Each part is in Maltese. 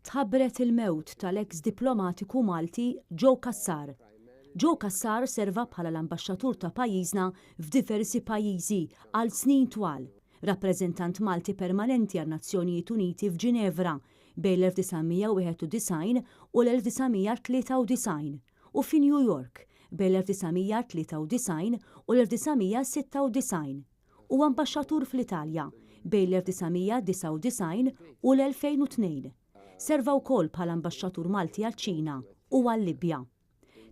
Tħabbret il-mewt tal-eks diplomatiku Malti Joe Cassar. Joe Cassar serva bħala l-ambaxxatur ta' pajjiżna f'diversi pajjiżi għal snin twal, rappreżentant Malti permanenti għan-Nazzjonijiet Uniti f'Ġinevra bejn l-1991 u l-1993 u fi New York bejn l-1993 u l-1996. Huwa ambaxxatur fl-Italja bejn l-1999 u l-2002. Serva wkoll bħala ambaxxatur Malti għaċ-Ċina u għal-Libja.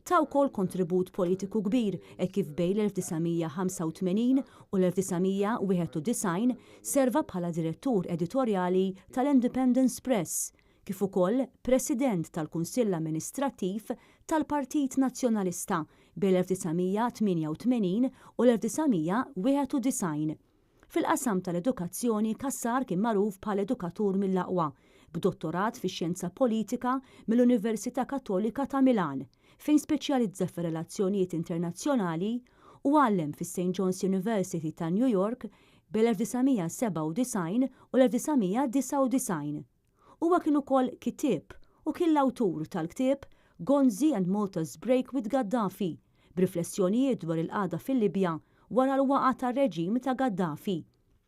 Ta wkoll kontribut politiku kbir hekk kif bejn l-1985 u l-1991 serva bħala direttur editorjali tal-Independence Press kif ukoll President tal-Kunsill Amministrattiv tal-Partit Nazzjonalista bejn l-1988 u l-1991. Fil-qasam tal-edukazzjoni Cassar kien magħruf bħala edukatur mill-aqwa, b'dottorat fix-Xjenza Politika mill-Università Kattolika ta' Milan, fejn speċjalizza fir-relazzjonijiet internazzjonali u għallem fis-St. John's University ta' New York bejn l-1997 u l-1999. Huwa kien ukoll kittieb u kien l-awtur tal-ktieb Gonzi and Malta's Break with Gaddafi, b'riflessjonijiet dwar il-qagħda fil-Libja wara l-waqgħa tar-reġim ta' Gaddafi.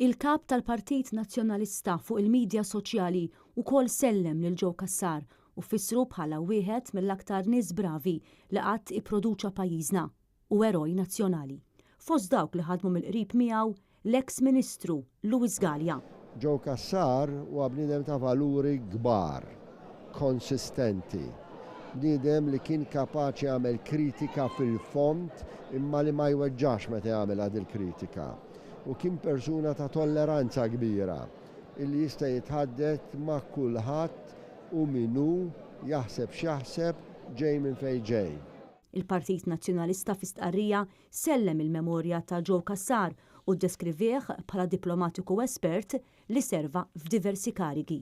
Il-Kap tal-Partit Nazzjonalista fuq il-midja soċjali wkoll sellem lil Joe Cassar u fissru bħala wieħed mill-aktar nies bravi li qatt ipproduċa pajjiżna. u eroj nazzjonali. Fost dawk li ħadmu mill-qrib miegħu l-eks Ministru Louis Galea. Joe Cassar huwa bniedem ta' valuri kbar, konsistenti. Bniedem li kien kapaċi jagħmel kritika fil-fond imma li ma jweġġax meta jagħmilha dil-kritika. U kien persuna ta' tolleranza kbira illi jista' jitħaddet ma' kulħadd hu min hu, jaħseb x'jaħseb, ġej minn fejn ġej. Il-Partit Nazzjonalista fi stqarrija sellem il-memorja ta' Joe Cassar u ddeskrivieh bħala diplomatiku espert li serva f'diversi karigi.